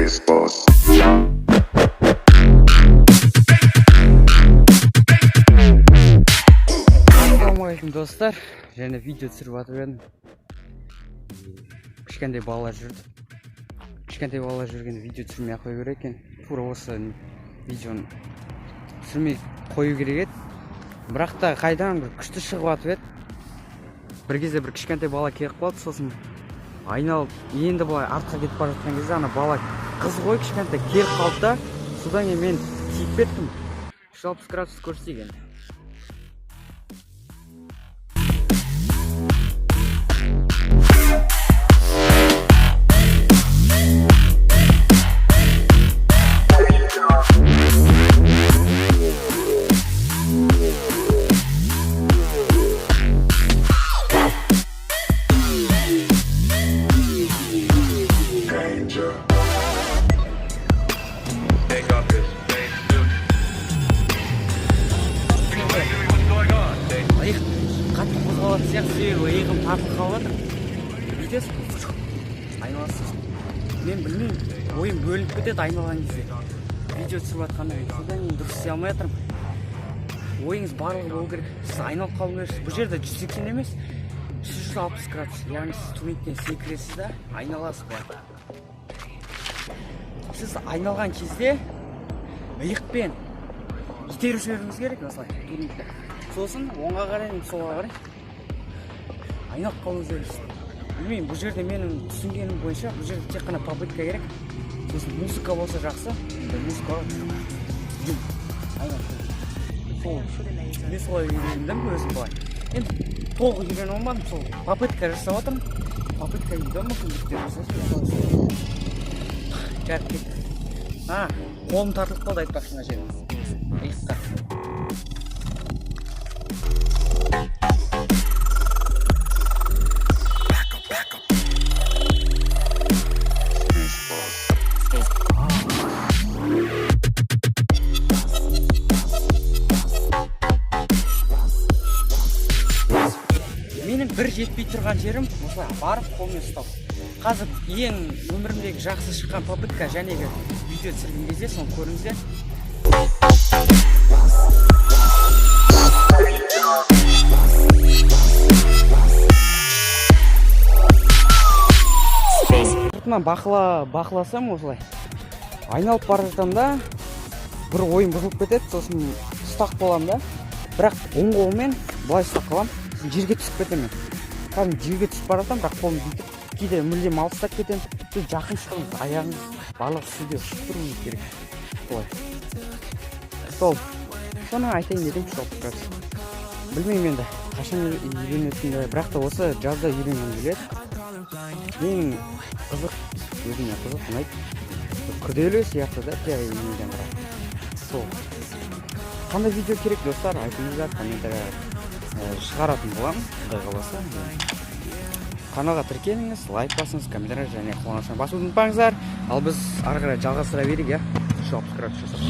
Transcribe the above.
Space Boss. Ассалаумағалейкум, достар! Және видео түсіріп жатып едім, кішкентай балалар жүрді. Кішкентай балалар жүргенде видео түсірмей ақ қою керек екен. Тура осы видеоны түсірмей қою керек еді, бірақ та қайдан бір күшті шығып жатып еді. Бір кезде бір кішкентай бала келіп қалды. Сосын айналып, енді былай артқа кетіп бара жатқан кезде ана бала, қыз ғой, кішкентай, келіп қалды да, содан кейін мен тиіп кеттім. 360 градус көрсетейік енді. Danger. Take off your space suit. Explain to me what's going on. Иық қатты қозғалатын сияқты, себебі иығым тартылып қалып жатыр. Бүйтесің, айналасың. Мен білмеймін, ойым бөлініп кетеді айналған кезде, видео түсіріп жатқанда. Содан кейін дұрыс істей алмай жатырмын. Ойыңыз барлығы болу керек, сіз айналып қалу керексіз. Бұл жерде 180 емес, 360 градус, яғни сіз турниктен секіресіз да, айналасыз былай. Сіз айналған кезде иықпен итеріп жіберуіңіз керек осылай турникті. Сосын оңға қарай немесе солға қарай айналып қалуыңыз керек. Білмеймін, бұл жерде менің түсінгенім бойынша, бұл жерде тек қана попытка керек. Сосын музыка болса жақсы енді, музыкаға айналып. Сол, мен солай үйрендім өзім былай. Енді толық үйрене алмадым, сол попытка жасап жатырмын. Попытка дейді ғой, мүмкіндіктер жасайсың. Солай жарып кетті. А, қолым тартылып қалды айтпақшы, мына жерде, иыққа. Space Boss. Менің бір жетпей тұрған жерім — осылай барып қолмен ұстау. Қазір ең өмірімдегі жақсы шыққан попытка, жәнегі видео түсірген кезде, соны көріңіздер. Сыртынан бақыласам, осылай айналып бара жатамын да, бір ойым бұзылып кетеді. Сосын ұстап қаламын да, бірақ оң қолыммен былай ұстап қаламын. Сосын жерге түсіп кетемін. Мен кәдімгі жерге түсіп бара жатамын, бірақ қолым бүйтіп, кейде мүлдем алыстап кетемін. Сіз жақын шығыңыз, аяғыңыз барлығы сізде ұшып тұруыңыз керек солай. Сол, соны айтайын дедім. Сол градус, білмеймін енді қашан үйренетінімді, бірақ та осы жазда үйренгім келеді. Ең қызық, өзіме қызық, ұнайды. Бір күрделі сияқты да неден бірақ. Сол, қандай видео керек, достар, айтыңыздар комментария. Шығаратын боламын, құдай қаласа. Каналға тіркеліңіз, лайк басыңыз, комментарий және қоңыраушаны басуды ұмытпаңыздар. Ал біз ары қарай жалғастыра берейік, иә, 360 градус жасап.